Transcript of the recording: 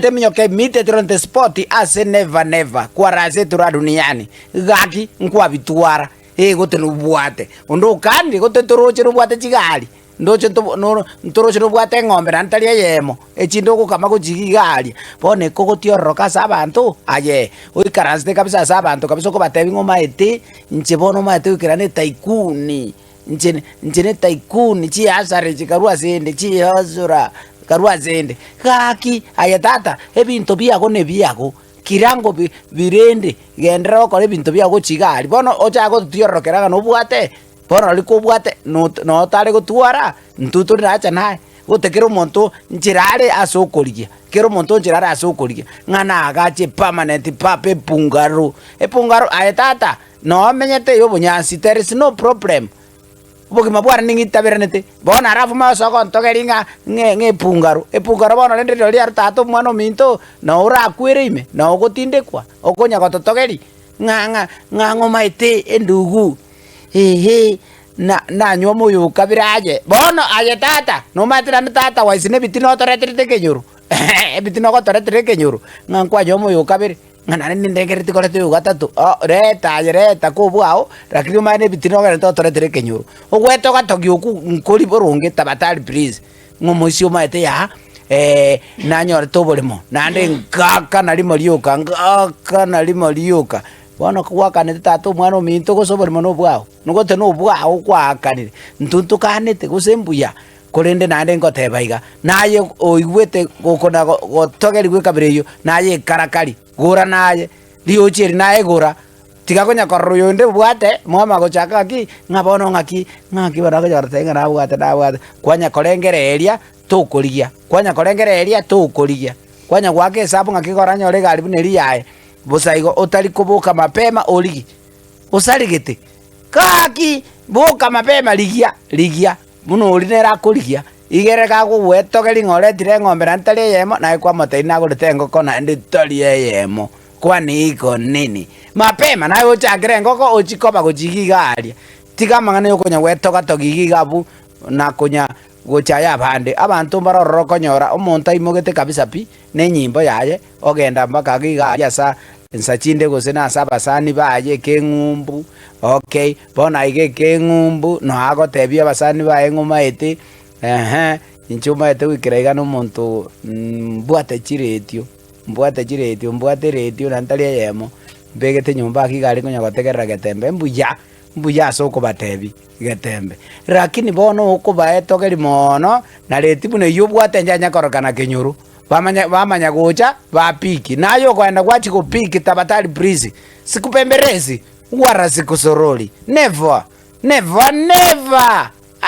Eminyoka immediately on the spot ase never never kwarase etura duniani gaki nkwabitwara eh gote nobwate onde okanire gote toroche nobwate chigari ndoche ntobo noro ntoroche nobwate eng'ombe naende tari eyemo echinde ogokama gochia iga aria. Bono ekogotiororoka ase abanto aye oikaransete kabisa ase abanto kabisa okobatebia ng'a omaete inche bono omaete goikera ne tycoon. Inche inche ne tycoon chihasara chikarwa asende chihasura chikarwa asende. Gaki aye tata ebinto biago nebiago kirango bi birende genderera gokora ebinto biago gochia iga aria. Bono ochake gotiororokera ng'a nobwate bono riria kobwate not notare gotwara intwe tore nacha naye gote kera omonto nchera are ase okorigia kera omonto nchera are ase okorigia ng'a nagache permanent papa epungaro epungaro aye tata. Nomenyete eye obonyansi, there is no problem. Obogima bwane ning'itaberanete, bono alafu mose ogontogeria ng'a ng'e ng'a epungaro, epungaro bono rende rirorio riaro tata omwana ominto, noo orakwere ime, noo ogotindekwa, okonya gototogeria ng'a ng'a ng'a ng'omaete endugu ehe na nanywa omoyo okabere aye. Bono aye tata, nomaete naende tata wise na ebitina otoreterete ekenyoro ebitina ogotoretera ekenyoro, ng'a nkwanywa omoyo okabere. Ng'a naende nindengereti koreta oyo gatato, oh reta aye reta kobua lakini omanye na ebitina ogerete otoretere ekenyoro. Ogwete ogatogia okwo nkori boronge tabatari please, ng'a omoisia omaete yaa nanyorete oboremo, naende ngaakana rimo rioka, ngaakana rimo rioka. Bono kogwakanete tata omwana ominto gose oboremo na obwao, nigote na obwao kwaakanire, intwe ntokanete gose mbuya, korende naende ngoteba iga, naye oigwete gokona gotogerigwa ekabira eyio, naye ekarakari, gora naye, riochi eri naye gora, tiga konya korora oyonde obwate, mwama gochaka ng'aki, ng'a bono ng'aki, ng'aki bono akonya goteba ng'a nabwate nabwate, kwanya korengereria tokorigia, kwanya korengereria tokorigia, kwanya goaka esabu ng'aki koranyore egari buna eria yaye, bosa igo otari koboka mapema origie, osarigete, gaki boka mapema rigia rigia. Buna oria nere akorigia, iga ere gakogwetogeria ng'a oretire eng'ombe naende tari eyemo, naye kwamotebia nagorete engoko naende tari eyemo, kwani iko nini? Mapema naye ochakere engoko ochie koba gochia iga iga aria. Tiga amang'ana ya okonya gwetogatogia iga iga abwo na konya gochaya abande. Abanto mbare ororo okonyora omonto aimogete kabisa pi, na enyimbo yaye, ogenda mpaka iga iga aria asa nsa chinde gose nase abasani baye ekeng'umbu, okay. Bono aiga ekeng'umbu, noe agotebia abasani baye ng'a omaete, ehe, inche omaete goikera iga na omonto mbwate chiretio, mbwate chiretio, mbwate eretio naende tari eyemo, mbegete nyomba ake iga aria konya gotegerera getembe mbuya, mbuya ase okobatebia getembe. Rakini bono okobaetogeria moono, na reti buna eywo obwate nchanya kororekana kenyoro, bamanya bamanya gocha bapiki, naye okoenda gwachia gopiki tabatari please, sikupemberezi. Wara sikusorori, never, never, never!